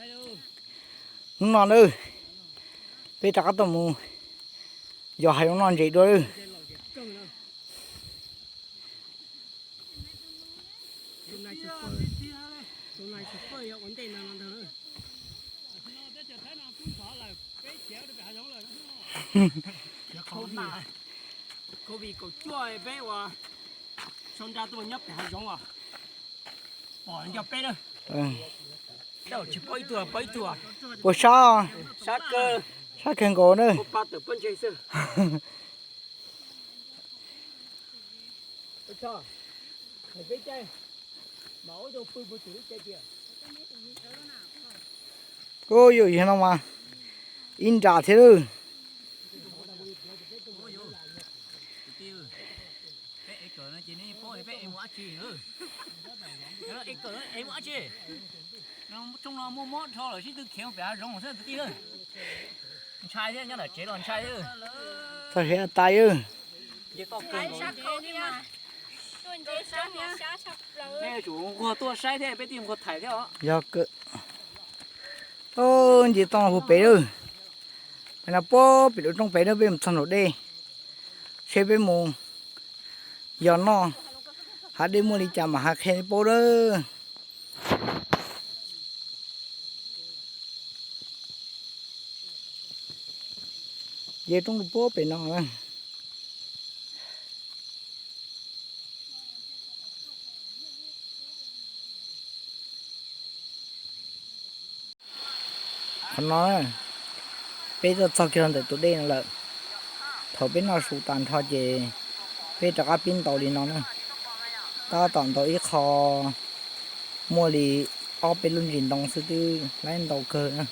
Hnub no na, peb rov qab tuaj mus yos hav zoov noj ntses dua lawm. Covid kaum cuaj peb ua sau nra tuaj nyob pem hav zoov os. Pom nco peb na. Puas sab? Sab kawg nkaus na. Ub, yus yog no mas ib nra thiab lawm. Peb ev kawm no ces nej paub peb ev mus dab tsi. Ev kawm ev mus dab tsi? Rooj no muaj mob dhau lawm sib tw khiav pem hav zoov xwb kwv tij. Ntshai thiab, nyob tom tsev los ntshai thiab. Txog siav tas. Nej tsum nquag tuaj saib thiab, peb twb nquag thaij thiab os. Yog kawg. Nce toj no puag pem lawm. Pem no puag pem lub roob pem na, peb mus txog nraum dej. Seb peb mus yos noj hav dej muaj li cas mam hais qhia nej paub lawm. Nce roob rau puag pem no na. Qhov no peb tuaj txog kiag rau ntawm tus dej no lawm. Thaum peb noj su tas nrho ces peb rov qab pib ntaus li no na. Tab tom ntaus ib qho muaj li ob peb lub ntsis ntoo xwb twb laib ntau kawg na.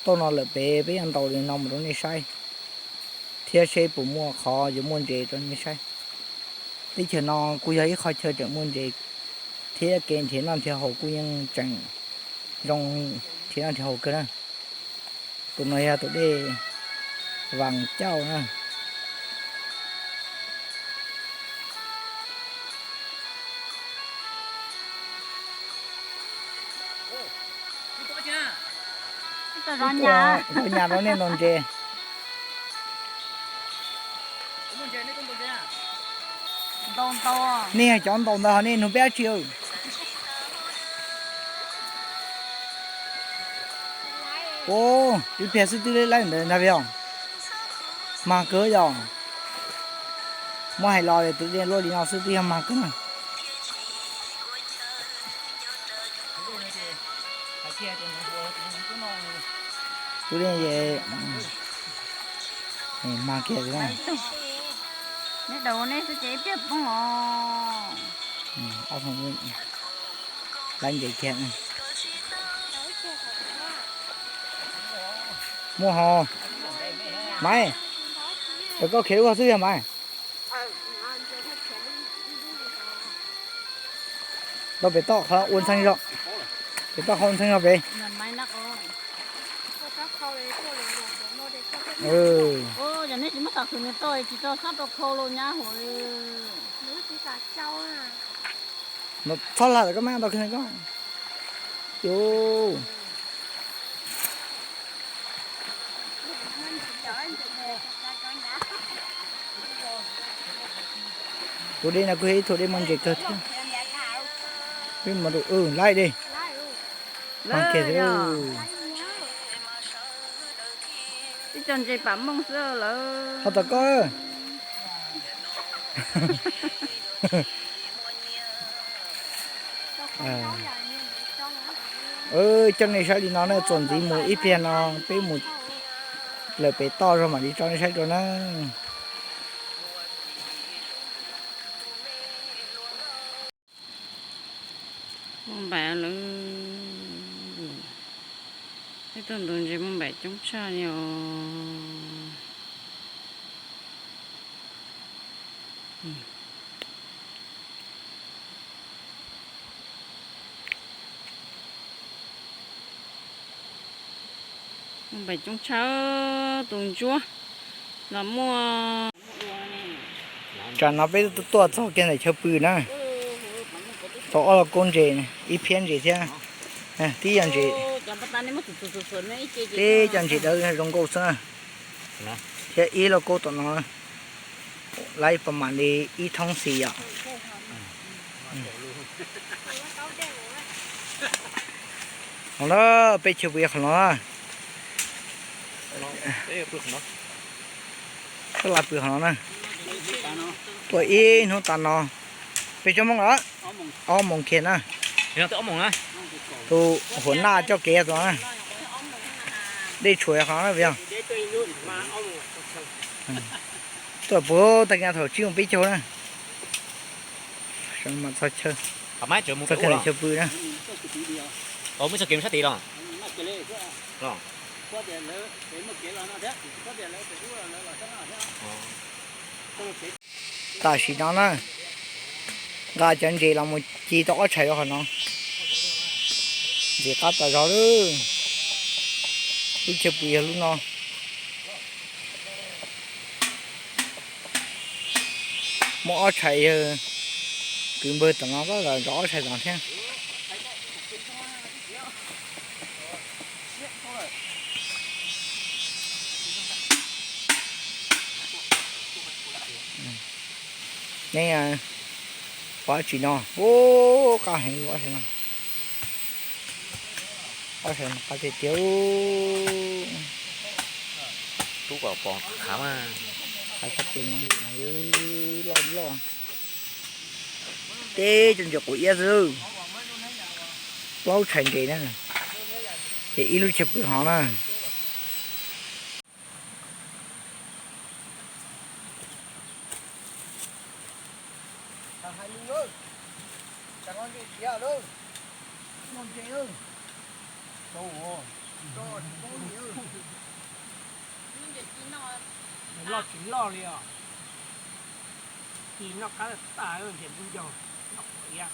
Tuaj no lawm pem peb yuav ntaus li no mus rau nej saib, thiab seb puas muaj qhov yuav muaj ntses rau nej saib. Teb chaws no kuj yog ib qho chaw tseem muaj ntses thiab kev nrhiav noj nrhiav haus kuj yeej tseem zoo nrhiav noj nrhiav haus kawg na. Tus no yog tus dej Vas Cauj na. Ib tug nyas rau nej ntaus ntses. Nej yog cov ntaus ntawd ho nej nug peb dab tsi? Ua, ib pliag xwb twb laib ntawd ntag os. Mag kawg yog. Muab hais los tus dej luaj li no xwb twb yog mag kawg na. Tus dej mag kiag. Neb daus nej xwb ces ib pliag poob os. Laib ntses kiag. Muaj ho. Maiv, koj khiav lub ko xwb yog Maiv. Rau pem toj qhov ua ntxheeb zog. Pem toj qhov ua ntxheeb zog pem. Yog nej tsis muab tau khwv nws tau tsis tau sab rau khau los nyab huv li. Txhob lag, koj maj tau khwv nws koj. Yus. Tus dej no kuj yog ib tug dej muaj ntses kawg thiab. Peb mus rau, laib dej. Mag kiag thiab. Ib co ntses pam mooj xwb lawm. Ho tom koj. Coj nej saib li no na, txuas ntxiv mus ib pliag no peb mus lawm pem toj zog mam li tso nej saib dua na. Muaj npaim lawm. Peb tuaj ntaus ntses muaj npaim coob tshaj li os. Muaj npaim coob tshaj, tus ntsuab los muaj. Tsam no peb tuaj txog kiag ntawm chaw pw na, tau ob lo koob ntses, ib phiab ntses thiab, tib yam ntses. Peb cov ntses dawb zoo nkauj xwb na. Thiab ib lauj kaub tom no, lawv pab mam li ib thoob xis yom. Qhov no, peb chaw pw qhov no na. Peb laj pw qhov no na. Tuaj ib hnub tas no. Peb tsob moos lawm. Ob moos kiag na. Tus huam naj coj kev tus no na. Dej tshuam qhov no na. Tuaj puag tag kis thaum tsib moos peb caug na. Txog chaw, txog chaw pw na. Tam sim no na, nqa cov ntses los mus ci tau ob tshais rau qhov no. Ntxim qab tas zog lawm. Lub chaw pw yog lub no. Muaj ob tshais yawg kwv npawg tom no zov ob tshais tom thiab. Neb pom tsis no, ub, qab heev ob tshais no. Ob tshais no qab tiag tiag. Tub kom pom qab mas, qab tshaj plaws no, loj loj. Teb cov ntses quav iab xwb. Plaub tshais ntses na, ces ib lub chaw pw hov na. Loj tsis loj li os. Ci noj qab tas ntses nplooj ncaug, noj quav iab.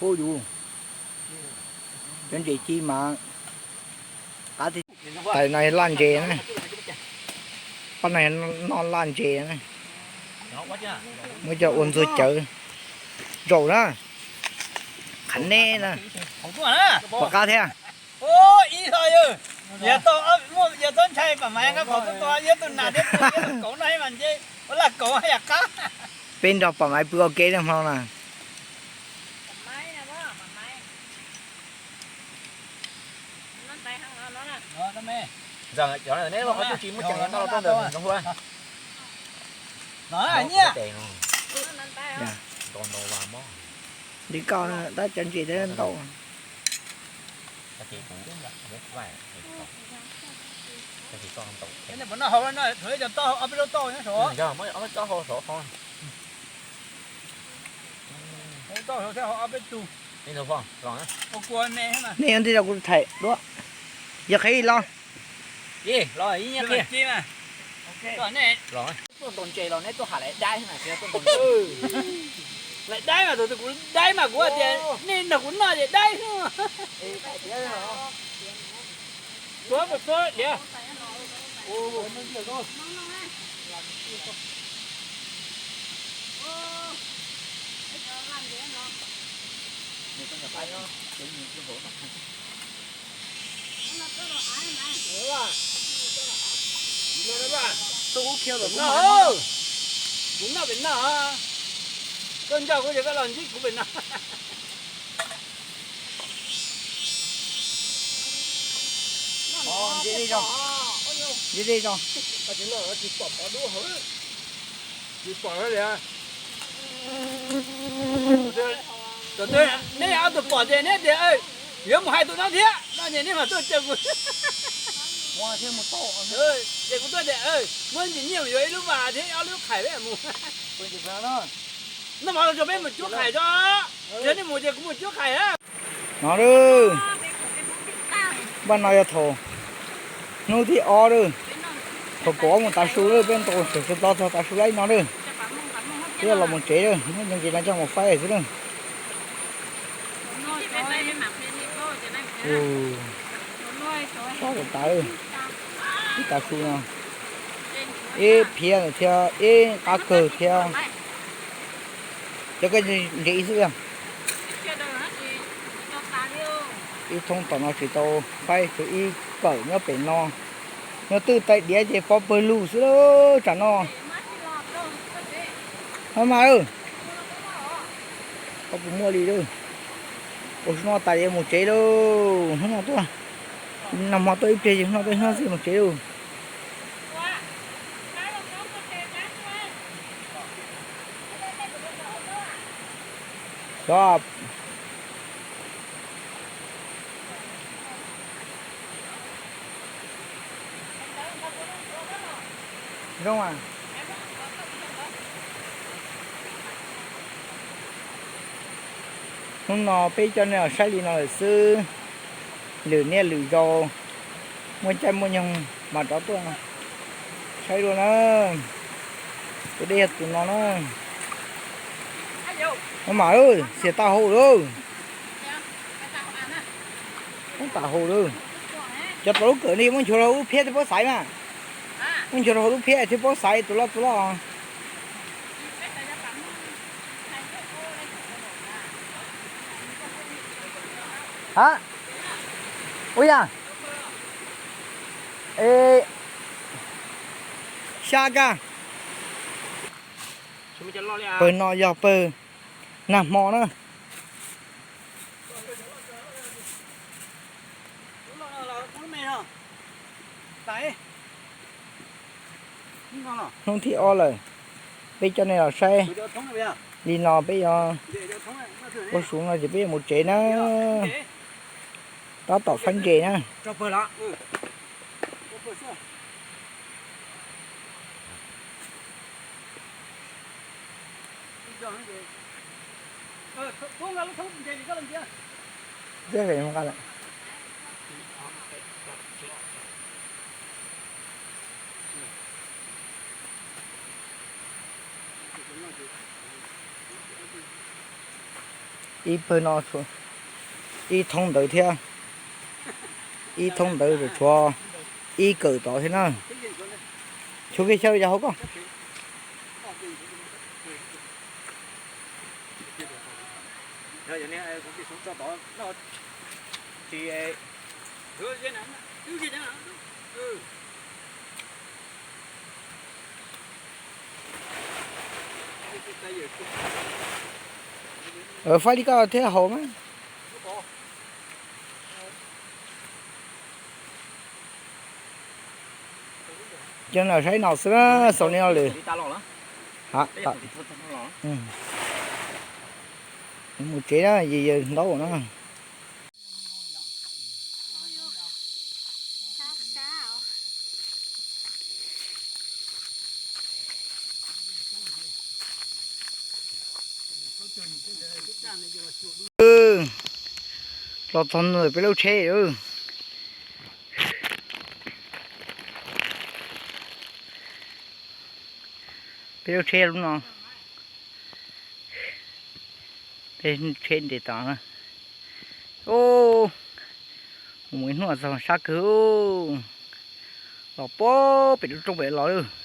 Ub yus, cov ntses ci mas qab tiag. Tais no laj ntses na, pab no noj laj ntses na, muab coj ua ntxuag cawv zaum na, qhav neb na, pom qab thiab. Ib hlo yawg, yog tau ntshai pam mas nqa phom tuaj tua yawg tus nas thiab tua yawg tus kauv no mas nce ua laj kauv yam qab. Peb nrog pam maiv pw ua ke na hmo na. Nyiaj. Li koj tab cov ntses ntau. Nej puas noj hauv no, thaum ib co toj, ob peb lub toj nyob saud. Toj saud thiab hauv ob peb tug. Nej ua ntej rau kuv thaij duab, yog qhib los. Tuaj ntaus ntses los neb tuaj ham lawv daib mas, lawv daib mas, tus twg kuv daib mas kuv tias nej nrog kuv noj ces daib xwb. Tuab, tuab diav. Kuv noj pem no, koj nco kuv ces koj los ntsib kuv pem no. Ntse dej zoo, ntse dej zoo. Tsis pom li. Neb ob tug pom ces neb tias yuav mus hais tus no thiab no ces neb mam tuaj caw kuv. Ces kuv tuaj tias muab ntsis nyiaj mus yuav ib lub vas thiab ob lub qhais peb mus. Noj mov los tso peb mus cuab qhais tso. Yog nej mus ces kuv mus cuab qhais. No lawm, npaj no yog thaum hnub thib ob lawm, thaum kaum ob moos tav su lawm, peb ntaus txog txog tav su lawm no lawm, peb yuav los mus tsev lawm, muab cov ntses no coj mus faib xwb lawm. Tag tas, ib tav su no, ib phiab thiab ib qab kawg thiab. Cov koj ntse ib xwb yog. Ib thoob tom no tsis tau faib, tshuav ib kawm nyob pem no. Nyob twj taig diav ces pob pawg lug xwb lawm tsam no. Hos mas, koj puas muaj li lawm? Ua su noj tas yuav mus tsev lauj. Hnub no tuaj, nag hmo tuaj ib pliag ces hnub no tuaj hnub xwb mus tsev lauj. Xyov. Zoo. Hnub no peb coj nej los saib li no lawm xwb. Lwm niaj lwm zaus muaj caij muaj nyoog mas rov tuaj saib dua na. Tus dej yog tus no na. Hos mas, xiam tag hauv lawm. Poob tag hauv lawm. Cov tau lub kawm ne muab nchuav rau hauv lub phiab thiaj paub xaiv mas. Muab nchuav rau hauv lub phiab thiaj paub xaiv tus loj tus loj. Ha, ua yog xya kag. Pawg no yog pawg nag hmo na. Hnub thib ob lawm, peb coj nej los saib li no peb yuav ua su no ces peb yuav mus tsev na. Tab tom faib ntses na. Ib pawg no, ib thoob ntawd thiab, ib thoob ntawd tshuav ib kawm tod thiab na. Tshuav kiag xyaw yog hauv koj. Faib li koj thiab haus mas. Coj nej saib no xwb, xaus li no lawm. Mus tsev na, yawg ntaub na. Los txog ntawm peb lub tsheb, peb lub tsheb lub no, peb tsheb nres tod na. Mus ib hnub txog sab kawg, los pem lub roob pem los.